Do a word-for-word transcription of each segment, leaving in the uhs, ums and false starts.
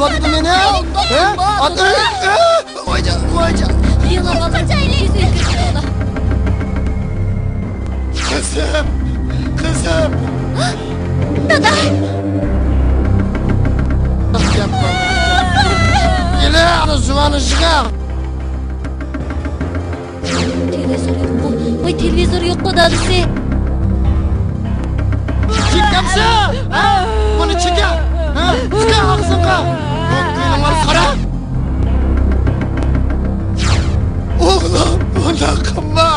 ئاتتى مېنى! ھە؟ ئاتتى! ۋايجان، ۋايجان! يېڭى بالا. قىزىم! قىزىم! دادا! يېلە، ئانا زۇۋانى شىغا! تېلېۋىزور يوققۇ؟ ۋاي، تېلېۋىزور يوققۇ، دادىسى؟ چېكەمسە؟ ھە؟ بۇنى چېكە! ھە؟ چېكە ئاغزىڭغا! بۇ كۈنۈڭلار قارا! ئوغلۇم، بۇنداق قىلما!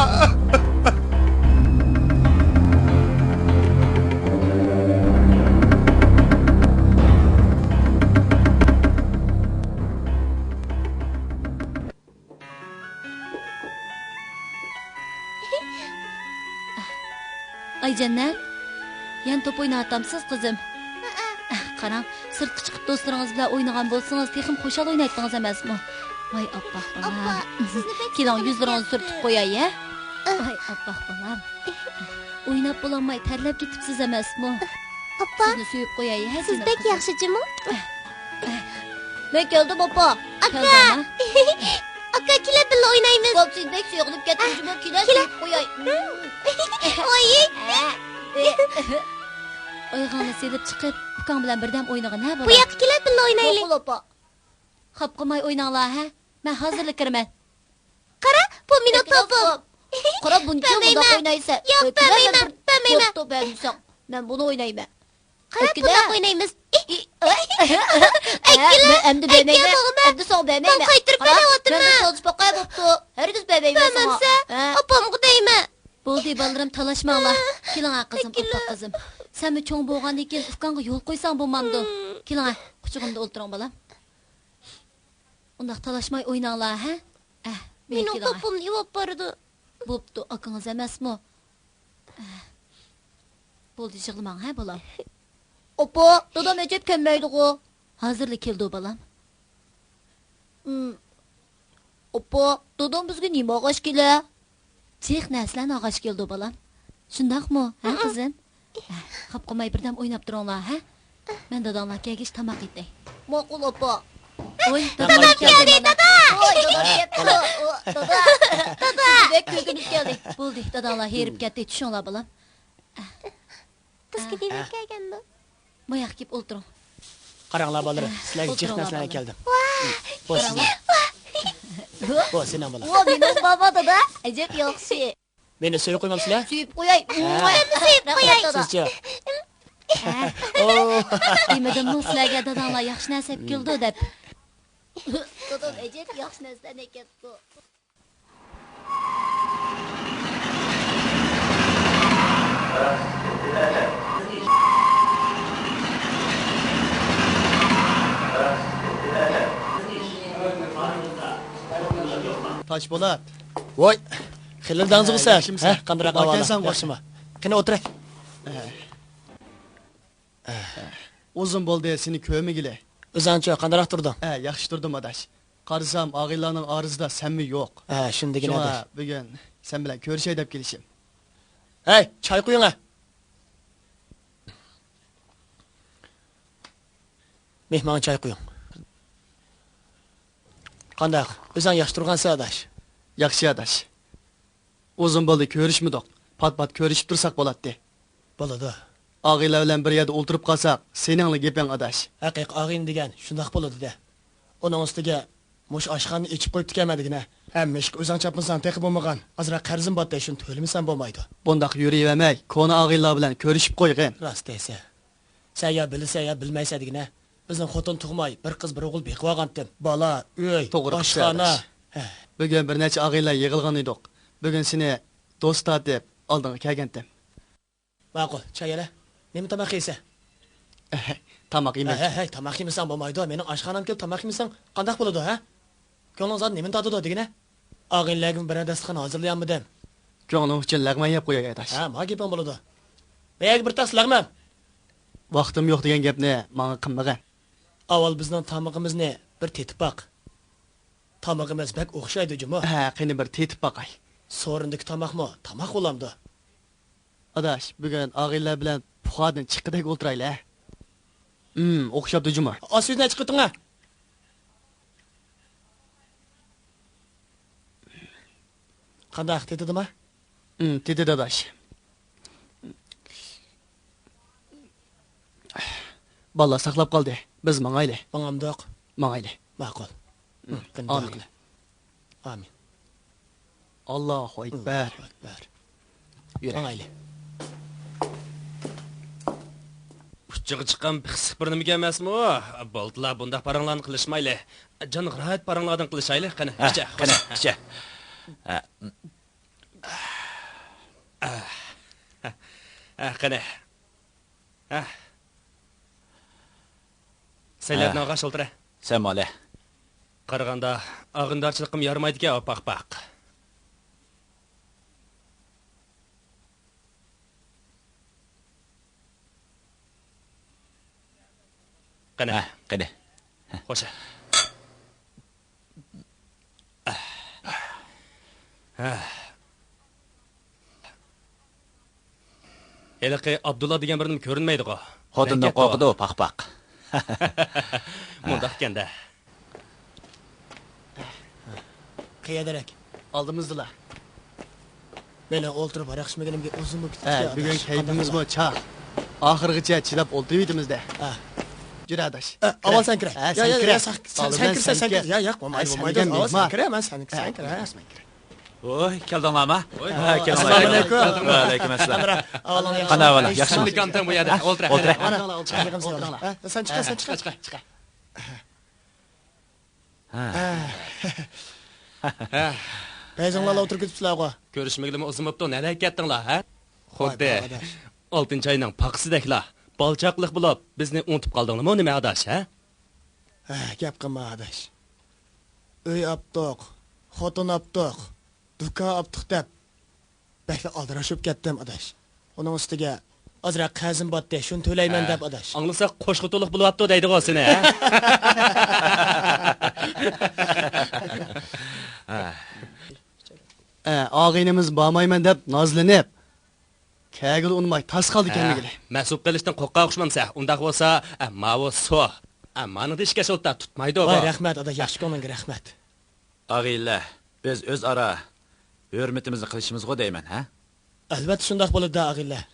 ئاي جەننەت، يەنە توپ ئويناۋاتامسىز، قىزىم؟ قاراڭ، سىرتقا چىقىپ دوستلىرىڭىز بىلەن ئوينىغان بولسىڭىز، تېخىمۇ خۇشال ئوينايتتىڭىز ئەمەسمۇ؟ ۋاي ئاپپاق بالام. ئاپا، سىزنى بەك كېلىڭ، سېغىنىپ يۈزلىرىڭىزنى كەتتىم. سۈرتۈپ قوياي، ھە؟ ۋاي ئاپپاق بالام. ئويناپ بولالماي تەرلەپ كېتىپسىز ئەمەسمۇ؟ ئاپا، سىزنى سۆيۈپ قوياي، ھە، سىز جېنىم بەك قىزىم. ياخشى جۇمۇ. مەن كەلدىم، ئاپا. ئاكا! كەلدىڭمۇ؟ ئاكا، كېلە بىللە ئوينايمىز. بوپ، سېنى بەك سېغىنىپ كەتتىم جۇمۇ، كېلە، كېلە. سۆيۈپ قوياي. ئوي. ئويغاڭنى سېلىپ چىقىپ، ئۇكاڭ بىلەن بىردەم ئوينىغىن، ھە، بالام؟ بۇ ياققا كېلە، بىللە ئوينايلى. ماقۇل، ئاپا. خاپا قىلماي ئويناڭلار، ھە؟ مەن ھازىرلا كىرىمەن. قارا، بۇ مېنىڭ توپۇم. قارا، بۇنچە مۇنداق ئوينايسەن. ياق، بەرمەيمەن، بەرمەيمەن. بوپتۇ، بەرمىسەڭ. مەن بۇنى ئوينايمەن. قارا، بۇنداق ئوينايمىز. ئەككىلە. مەن ئەمدى بەرمەيمەن. ئەمدى ساڭا بەرمەيمەن. مەن قايتۇرۇپ بېرىۋاتىمەن. مەن بىر سالىشىپ باقاي، بوپتۇ. ھەرگىز بەرمەيمەن ساڭا. بەرمەمسە، ئاپامغا دەيمەن. بولدى، بالىلىرىم، تالاشماڭلار. كېلىڭە، قىزىم، ئاپپاق قىزىم. سەنمۇ چوڭ بولغاندىن كېيىن ئۇكاڭغا يول قويساڭ بولمامدۇ؟ كېلىڭە، قۇچىقىمدا ئولتۇرۇڭ، بالام. ئۇنداق تالاشماي ئويناڭلار، ھە؟ ئەھ، مېنىڭ توپۇمنى يېۋاپ بارىدۇ. بوپتۇ، ئاكىڭىز ئەمەسمۇ؟ ئەھ. بولدى، يىغلىماڭ، ھە، بالام؟ ئاپا، دادام ئەجەب كەلمەيدىغۇ. ھازىرلا كېلىدۇ، بالام. ئاپا، دادام بىزگە نېمە ئالغاچ كېلە؟ جىق نەرسىلەرنى ئالغاچ كېلىدۇ، بالام. شۇنداقمۇ، ھە، قىزىم؟ خاپا قىلماي بىردەم ئويناپ تۇرۇڭلار، ھە؟ مەن داداڭلار كەلگەچ تاماق ئېتەي. ماقۇل، ئاپا. ۋوي، دادام كەلدى، دادا! ۋوي، دادام كەپتۇ. دادا! دادا! بەك كۈلكىلىك كەلدى. بولدى، داداڭلار ھېرىپ كەتتى، چۈشۈڭلار، بالام. قىز كېتىۋېرىپ كەلگەندۇ. ماياق كېلىپ ئولتۇرۇڭ. قاراڭلار، بالىلىرىم، سىلەرگە جىق نەرسىلەرنى ئەكەلدىم. بۇ سېنىڭ، بالام. ۋا، مېنىڭ بابا دادا. ئەجەب ياخشى. مېنى سۆيۈپ قويمامسىلەر؟ سۆيۈپ قوياي. ھە. سۆيۈپ قوياي. سىزچە؟ ھە. ئو. دېمىدىممۇ سىلەرگە داداڭلار ياخشى نەرسە ئەپ كېلىدۇ دەپ. دادام ئەجەب ياخشى نەرسىلەرنى ئەكەپتۇ. تاشپولات. ۋوي، خېلى دەڭزىغۇسەن. ھە، ياخشىمۇ سەن؟ ھە، قانداق ئەھۋالىڭ؟ ياخشىمۇ؟ قېنى ئولتۇراي. ئۇزۇن بولدى سېنى كۆرمىگىلى. ئۆزۈڭچۇ، قانداقراق تۇردۇڭ؟ ھە، ياخشى تۇردۇم، ئاداش. قارىسام، ئاغىنىلەرنىڭ ئارىسىدا سەنمۇ يوق. ھە، شۇنى دېگىنە، شۇڭا ئاداش، بۈگۈن سەن بىلەن كۆرۈشەي دەپ كېلىشىم. ھەي، چاي قۇيۇڭە. مېھمانغا چاي قۇيۇڭ. قانداق، ئۆزۈڭ ياخشى تۇرغانسەن، ئاداش؟ ياخشى، ئاداش. ئۇزۇن بولدى كۆرۈشمىدۇق. پات-پات كۆرۈشۈپ تۇرساق بولاتتى. بولىدۇ. ئاغىنىلەر بىلەن بىر يەردە ئولتۇرۇپ قالساق، سېنىڭلا گېپىڭ، ئاداش. ھەقىقىي ئاغىنە دېگەن شۇنداق بولىدۇ-دە. ئۇنىڭ ئۈستىگە مۇشۇ ئاشخانىنى ئېچىپ قويۇپتىكەنمەن دېگىنە. ھەممە ئىشقا ئۆزۈڭ چاپلىنساڭ تېخى بولمىغان. ئازراق قەرزىم بارتى، شۇنى تۆلىمىسەم بولمايدۇ. بۇنداق يۈرۈۋەرمەي، كونا ئاغىنىلەر بىلەن كۆرۈشۈپ قويغىن. راست دەيسەن. سەن يا بىلىسەن يا بىلمەيسەن دېگىنە. بىزنىڭ خوتۇن تۇغماي، بىر قىز، بىر ئوغۇل بېقىۋالغانتىم. بالا، ئۆي، توغرا قىپسەن، ئاشخانا. ئاداش. ھە. بۈگۈن بىر نەچچە ئاغىنىلەر يىغىلغان ئىدۇق. بۈگۈن سېنى دوست تارتىپ ئالدىڭغا كەلگەنتىم. ماقۇل، چاي ئەلە. نېمە تاماق يەيسەن؟ تاماق يېمەيمەن. ھەي، ھەي، تاماق يېمىسەڭ بولمايدۇ. مېنىڭ ئاشخانام كېلىپ تاماق يېمىسەڭ قانداق بولىدۇ، ھە؟ كۆڭلۈڭ زادى نېمىنى تارتىدۇ دېگىنە؟ ئاغىنىلەرگىمۇ بىرەر داستىخان ھازىرلىيالمىدىم. كۆڭلۈڭ ئۈچۈن لەغمەن يەپ قوياي، ئاداش. ھە، ما گېپىڭ بولىدۇ. مەيەگە بىر تەخسە لەغمەن. ۋاقتىم يوق دېگەن گەپنى ماڭا قىلمىغىن. ئاۋۋال بىزنىڭ تامىقىمىزنى بىر تېتىپ باق. تامىقىمىز بەك ئوخشايدۇ جۇمۇ. ھە، قېنى بىر تېتىپ باقاي. سورۇندىكى تاماقمۇ تاماق بولامدۇ؟ ئاداش، بۈگۈن ئاغىنىلەر بىلەن پۇخادىن چىققىدەك ئولتۇرايلى، ھە؟ ھىم، ئوخشاپتۇ جۇمۇ. ئاز سۆزنى ئېچىپ قېتىڭە. قانداق، تېتىدىما؟ ھىم، تېتىدى ئاداش. بالىلار ساقلاپ قالدى. بىز ماڭايلى. ماڭامدۇق؟ ماڭايلى. ماقۇل. ھىم، قېنى، دۇئا ئامىن. قىلىڭ. ئامىن. ئاللاھۇ ئەكبەر. ئاللاھۇ ئەكبەر. يۈرە. ماڭايلى. ئۇچىغا چىققان پىخسىق بىر نېمىگە ئەمەسمۇ؟ بولدىلا، بۇنداق پاراڭلارنى قىلىشمايلى. جانغا راھەت پاراڭلاردىن قىلىشايلى، قېنى، ھە، ئىچە، قېنى، خوش. ئىچە. ھە. ھە، قېنى. ھە. سەيلەدىن ھە. ئاغا، ئولتۇرە. سەمالە. قارىغاندا، ئاغىنىدارچىلىقىم يارىمايدىكەن، ئاپاقپاق. قېنى. ھە، قېنى. خوش. ھە. ھېلىقى ئابدۇللا دېگەن بىرنېمە كۆرۈنمەيدىغۇ. خوتۇندىن قورقىدۇ، پاق-پاق. مۇنداق ئىكەن-دە. قەيەردىرەك؟ ئالدىمىزدىلا. مەن ئولتۇرۇپ ھاراق ئىچمىگىنىمگە ئۇزۇن بولۇپ كېتىپتىكەن، ھە، بۈگۈن ئاداش. كەيپىمىزمۇ چاق. ئاخىرغىچە چىداپ ئولتۇرۇۋېتىمىز-دە. ھە. يۈر، ئاداش. ئە، ئاۋۋال سەن كىرە. ھە، يا، سەن يا، كىرە. يا، سەن، سەن كىر، سەن كىر، سەن كىر. يا، ياق، بولمايدۇ، ھە، سەن بولمايدۇ. ئاۋۋال سەن كىرە، مەن سەن، سەن كىرە. ۋوي، كەلدىڭلارمۇ؟ ھە، كەلدىڭلار. ئەسسالامۇ ئەلەيكۇم. ۋەئەلەيكۇم ئەسسالام. قانداق ئەھۋالىڭ، ياخشىمۇ؟ ئەسسالامۇ ئەلەيكۇم. بۇ يەردە ئولتۇرە. ئولتۇرە. ھە، سەن چىقە، سەن چىقە. چىقە، چىقە. ھە. ھە. پەيزىڭلارلا ئولتۇرۇپ كېتىپسىلەرغۇ. كۆرۈشمىگىلىمۇ ئۇزۇن بوپتۇ، نەدە كەتتىڭلار، ھە؟ خۇددى ئالتىنچى ئاينىڭ پاقىسىدەكلا، بالا چاقىلىق بولۇپ، بىزنى ئۇنتۇپ قالدىڭلارمۇ نېمە، ئاداش، ھە؟ ھە، گەپ قىلما، ئاداش. ئۆي ئاپتۇق، خوتۇن ئاپتۇق، دۇكان ئاپتۇق دەپ، بەكلا ئالدىراش بولۇپ كەتتىم، ئاداش. ئۇنىڭ ئۈستىگە ئازراق قەرزىم باتتى، شۇنى تۆلەيمەن دەپ، ئاداش. ئاڭلىساق، قوش خوتۇنلۇق بولۇۋاپتۇ دەيدىغۇ سېنى، ھە؟ ئە، ئاغىنىمىز بارمايمەن دەپ نازلىنىپ، كەلگىلى ئۇنىماي تاس قالدى كەلمىگىلى. مەس بولۇپ قېلىشتىن قورققان ئوخشىمامسەن؟ ئۇنداق بولسا، ئە، ماۋۇ سۇ. ئە، مانىڭدا ئىچكەچ ئولتۇر، تۇتمايدۇ بۇ. ۋاي، رەھمەت، ئاداش، ياخشى كۆڭلۈڭگە رەھمەت. ئاغىنىلەر، بىز ئۆزئارا ھۆرمىتىمىزنى قىلىشىمىزغۇ دەيمەن، ھە؟ ئەلۋەتتە شۇنداق بولىدۇ، ئاغىنىلەر.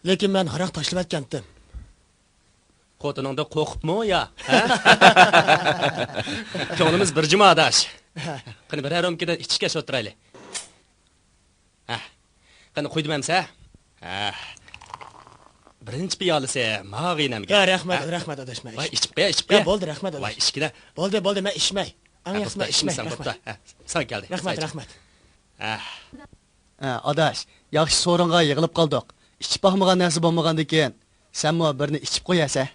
لېكىن مەن ھاراق تاشلىۋەتكەنتىم. خوتۇنۇڭدىن قورقۇپمۇ يا؟ ھە؟ كۆڭلىمىز بىر جۇما، ئاداش. قېنى، بىرەر رومكىدىن ئىچىشكەچ ئولتۇرايلى. ھە. قېنى، قۇيدۇم ئەمسە. ھە. بىرىنچى پىيالىسى ماغىنەمگە. يا، رەھمەت، ھە؟ رەھمەت، ئاداش، مەن ۋاي، ئىچمەي. ئىچىپ قويە، ئىچىپ يا، قويە. بولدى، رەھمەت، ئاداش. ۋاي، ئىچكىنە. بولدى، بولدى، مەن ئىچمەي. ئەڭ ھە، ياخشىسى بوپتۇ، مەن ئىچمەي. ئىچمىسەڭ رەھمەت. بوپتۇ. ھە، ساڭا كەلدى. رەھمەت، ساڭا ئىچ. رەھمەت. ھە. ھە، ئاداش، ياخشى سورۇنغا يىغىلىپ قالدۇق. ئىچىپ باقمىغان نەرسە بولمىغاندىكىن، سەنمۇ بىرنى ئىچىپ قويەسەن.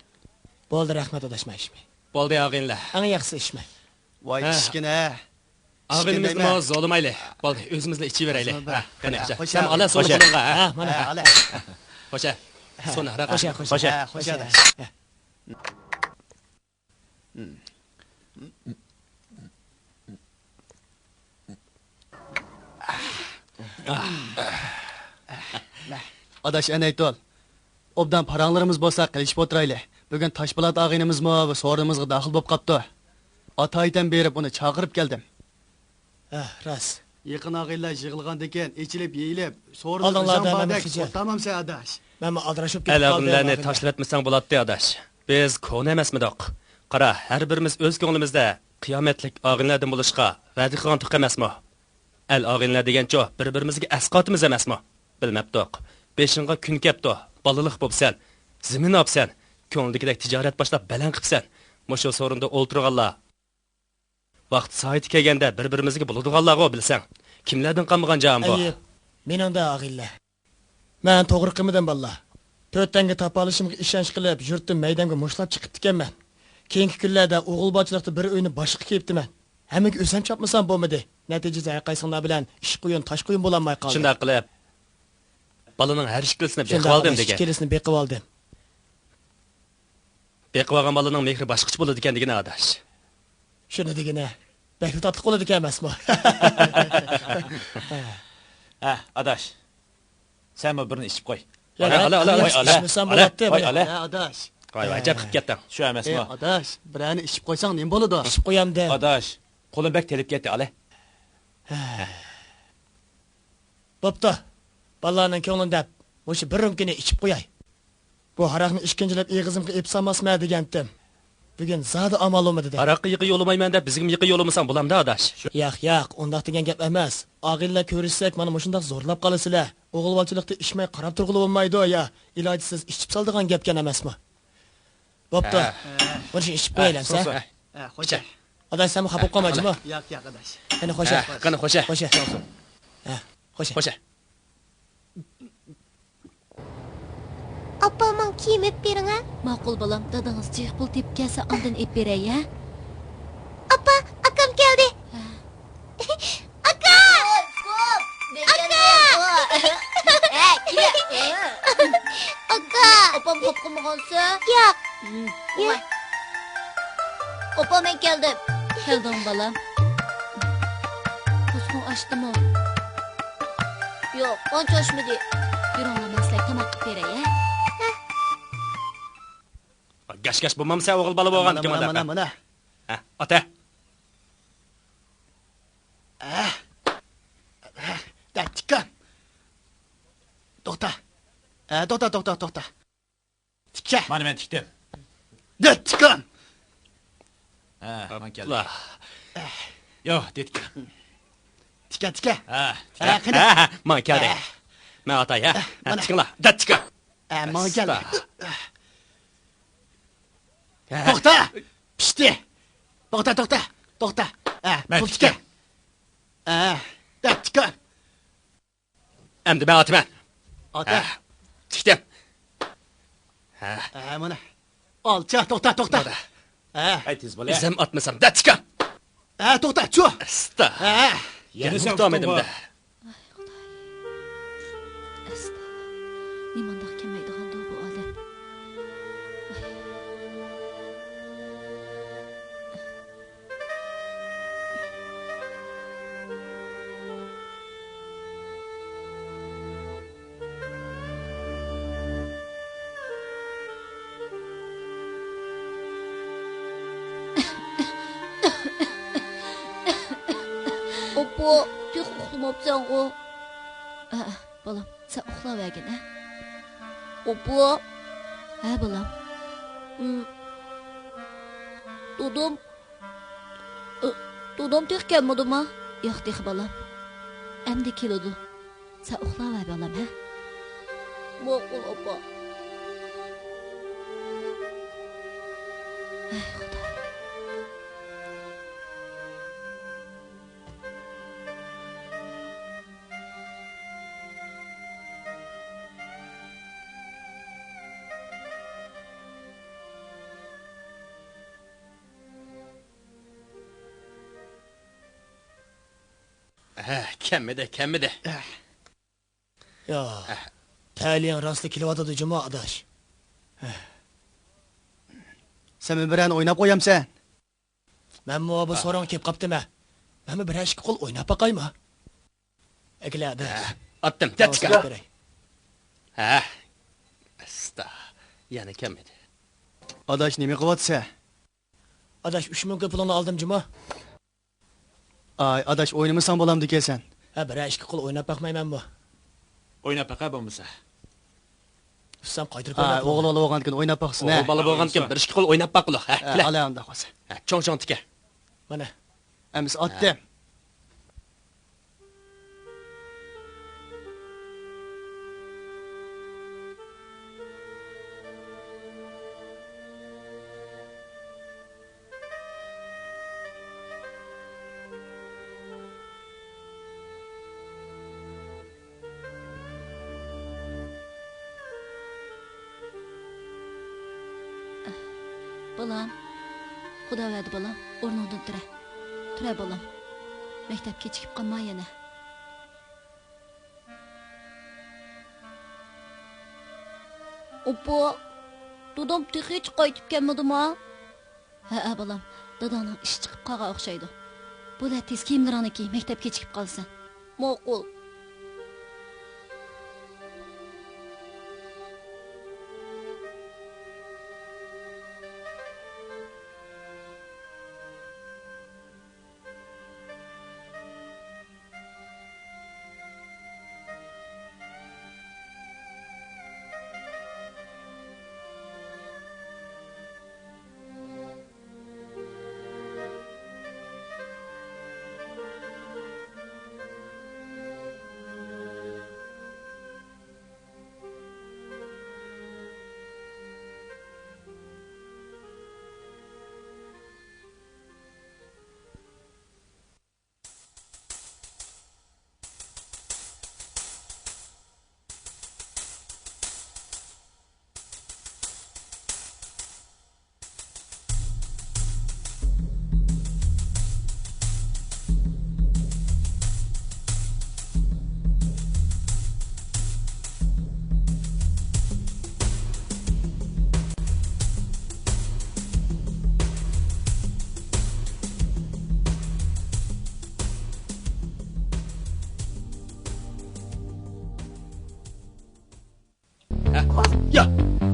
بولدى، رەھمەت، ئاداش، مەن ئىچمەي. بولدى، ئاغىنىلەر. ئەڭ ياخشىسى ئىچمەي. ۋاي، ھە. ئىچكىنە. ئاغىنىمىزنىمۇ زورلىمايلى. بولدى، ئۆزىمىزلا ئىچىۋېرەيلى. ھە، قېنى، ھە، سەن ئالە سورۇنغا. ھە، مانا. ھە، ئالە. خوشە. سونا، ھاراق. خوشە، خوشە. خوشە. ھە، خوشە. ئاداش ئەنەيتۇل، ئوبدان پاراڭلىرىمىز بولسا قىلىشىپ ئولتۇرايلى. بۈگۈن تاشپولات ئاغىنىمىزمۇ بۇ سورۇنىمىزغا داخىل بولۇپ قاپتۇ. ئاتايىتەن بېرىپ ئۇنى چاقىرىپ كەلدىم. ھە، راست. يېقىن ئاغىنىلەر يىغىلغاندىكىن ئېچىلىپ يېيىلىپ، سورۇندا ئالدىڭلاردا ئۆزۈڭ مەن باردەك خىجىل. ئولتۇرمامسەن، ئاداش؟ مەنمۇ ئالدىراش بولۇپ كېتىپ قالدىم، ئەل ئاغىنىلەرنى ئاغىنىلەر. تاشلىۋەتمىسەڭ بولاتتى، ئاداش. بىز كونا ئەمەسمىدۇق؟ قارا، ھەر بىرىمىز ئۆز كۆڭلىمىزدە قىيامەتلىك ئاغىنىلەردىن بولۇشقا ۋەدە قىلغانتۇق ئەمەسمۇ؟ ئەل ئاغىنىلەر دېگەنچۇ بىر-بىرىمىزگە ئەسقاتىمىز ئەمەسمۇ؟ بىلمەپتۇق. بېشىڭغا كۈن كەپتۇ، بالىلىق بوپسەن، زېمىن ئاپسەن، كۆڭلىدىكىدەك تىجارەت باشلاپ بەلەن قىپسەن. مۇشۇ سورۇندا ئولتۇرغانلار ۋاقتى سائىتى كەلگەندە بىر-بىرىمىزگە بولىدىغانلارغۇ بىلسەڭ. كىملەردىن قالمىغان جاھان بۇ؟ ئەيىب، مېنىڭدە ئاغىنىلەر. مەن توغرا قىلمىدىم، بالىلار. تۆت تەڭگە تاپالىشىمغا ئىشەنچ قىلىپ، يۇرتتىن مەيدەمگە مۇشتلاپ چىقىپتىكەنمەن. كېيىنكى كۈنلەردە ئوغۇل باچىلىقتا بىر ئۆينى باشقا قىلىپتىمەن. ھەممىگە ئۆزۈم چاپمىسام بولمىدى. نەتىجىدە ھەر قايسىڭلار بىلەن ئىش قۇيۇن، تاش قۇيۇن بولالماي قالدىم. شۇنداق قىلىپ، بالىنىڭ ھەر ئىككىلىسىنى شۇنداق بېقىۋالدىم قىلىپ، دېگەن. ئىككىلىسىنى بېقىۋالدىم. بېقىۋالغان بالىنىڭ مېھرى باشقىچە بولىدىكەن دېگىنە، ئاداش. شۇنى دېگىنە، بەكلا تاتلىق بولىدىكەن ئەمەسمۇ؟ ھە، ئاداش. سەنمۇ بىرنى ئىچىپ قوي. يا، ئالا، ئالا، ئالا، ئالا، ئالا. ئىچمىسەم ئالا، بولاتتى، ۋاي، بۇنى. ئالا. ھە، ئاداش. ۋاي، ۋاي، ئەجەب قىلىپ كەتتىڭ. شۇ ئەمەسمۇ؟ ئەي، ئاداش، بىرەرنى ئىچىپ قويساڭ نېمە بولىدۇ؟ ئىچىپ قويامدىم. ئاداش، قولۇم بەك تېلىپ كەتتى، ئالا. ھە. بوپتۇ، بالىلارنىڭ كۆڭلىنى دەپ، مۇشۇ بىر رومكىنى ئىچىپ قوياي. بۇ ھاراقنى ئىككىنچىلەپ ئېغىزىمغا ئېلىپ سالماسمەن دېگەنتىم. بۈگۈن زادى ئامال بولمىدى دە. ھاراققا يېقىن يولىمايمەن دەپ، بىزگىمۇ يېقىن يولىمىساڭ بولامدۇ، ئاداش؟ ياق، ياق، ئۇنداق دېگەن گەپ ئەمەس. ئاغىنىلەر كۆرۈشسەك، مانا مۇشۇنداق زورلاپ قالىسىلەر. ئوغۇلۋالچىلىقتا ئىچمەي قاراپ تۇرغىلى بولمايدۇ، يا. ئىلاجىسىز ئىچىپ سالىدىغان گەپكەن ئەمەسمۇ؟ بوپتۇ. ھە. بۇنى ئىچىپ ھە، قويايلى ئەمسە. سوسۇن. ھە، خوشە. ئاداش، سەنمۇ خاپا بولۇپ قالمايسەنمۇ؟ ياق، ياق، ئاداش. قېنى، خوشە. ھە، قېنى، خوشە. خوشە. ھە، خوشە. خوشە. ئاپا، ماڭا كىيىم ئېلىپ بېرىڭە. ماقۇل، بالام، دادىڭىز جىق پۇل تېپىپ كەلسە، ئاندىن ئېلىپ بېرەي، ھە؟ ئاپا، ئاكام كەلدى. ھە. ئاكا! ئاكا! ئاكا! ئاپام خاپا قىلمىغانسەن؟ ياق. ھە، ياق. ئاپا، مەن كەلدىم. كەلدىڭ، بالام. قورسىقىڭ ئاچتىمۇ؟ ياق، ئانچە ئاچمىدى. يۈرۈڭلار، مەن سىلەرگە تاماق قىلىپ بېرەي، ھە؟ گاش-گاش بولمامسەن، ئوغۇل بالا بولغاندىكىن مانا، مانا، مانا. ھە، ئات ھە. ھە. ھە، دە، تىكەن. توختا. ھە، توختا، توختا، توختا. تىكە. مانا مەن تىكتىم. دە، تىكەن. ھە، مانا كەلدى. يو، دە، تىكە. تىكە، تىكە. ھە، ھە، تىكە. قېنى. ھە، ھە، مانا كەلدى. ھە. مەن ئاتاي، ھە. ھە، مانا. تىكىڭلار، دە، تىكە. ھە، مانا كەلدى. ئەستا. توختا! پىشتى! توختا، توختا، توختا! ھە، مەن پۇل تىكتىم. تىكە. ھە، دەپ تىكە. ئەمدى مەن ئاتىمەن. ئاتا. ھە، تىكتىم. ھە. ھە، مانا. ئالچا، توختا، توختا. مانا. ھە. ئەي، تېز بول، ھە. ئۆزۈم ئاتمىسام، دە تىكە. ھە، توختا، چۇ. ئەستا. ھە. يەنە توختىمىدىم دە. ئاي، خۇداي. ئەستاغپۇرۇللا. نېمانداق كەلمەيدىغاندۇ بۇ ئادەم؟ ئاي. ئاپا، تېخى ئۇخلىماپسەنغۇ؟ ھەئە، بالام، سەن ئۇخلاۋەرگىن، ھە؟ ئاپا. ھە، بالام. ئىم، دادام، ئى، دادام تېخى كەلمىدىما؟ ياق تېخى، بالام. ئەمدى كېلىدۇ. سەن ئۇخلاۋەر، بالام، ھە؟ ماقۇل، ئاپا. ھەي، خۇدايىم. ھە، كەممىدى، كەممىدى. يا، تەلىيىڭ راستلا كېلىۋاتىدۇ جۇمۇ، ئاداش. سەنمۇ بىرەرنى ئويناپ قويامسەن؟ مەنمۇ بۇ سورۇنغا كېلىپ قاپتىمەن. مەنمۇ بىرەر ئىككى قول ئويناپ باقايمۇ؟ ئەكېلە، ئاداش. ھە، ئاتتىم، تەتكا. ھە، ئەستا، يەنە كەممىدى. ئاداش، نېمە قىلىۋاتىسەن؟ ئاداش، ئۈچ مىڭ كوي پۇلۇڭنى ئالدىم جۇمۇ. ئاي، ئاداش، ئوينىمىساڭ بولامدىكەنسەن؟ ھە، بىرەر ئىككى قول ئويناپ باقمايمەنمۇ؟ ئويناپ باقە بولمىسا. ئۇستام قايتۇرۇپ ئويناپ. ئوغۇل بالا بولغاندىكىن ئويناپ باقسىن، ھە. ئوغۇل بالا بولغاندىكىن بىر ئىككى قول ئويناپ باققىلى، ھە، ھە، كېلە. ئالا ئۇنداق بولسا. ھە، چوڭ-چوڭ تىكە. مانا. ئەمىسە ئاتتىم. بالام، خۇداۋەردى بالام، ئورنۇڭدىن تۇرە. تۇرە بالام. مەكتەپ كېچىكىپ قالما يەنە. ئاپا، دادام تېخىچە قايتىپ كەلمىدىما؟ ھەئە، بالام، داداڭنىڭ ئىشى چىقىپ قالغان ئوخشايدۇ. بولە، تېز كىيىملىرىڭنى كىي، مەكتەپكە كېچىكىپ قالىسەن. ماقۇل.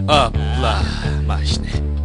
ئاپلا، ماشىنى.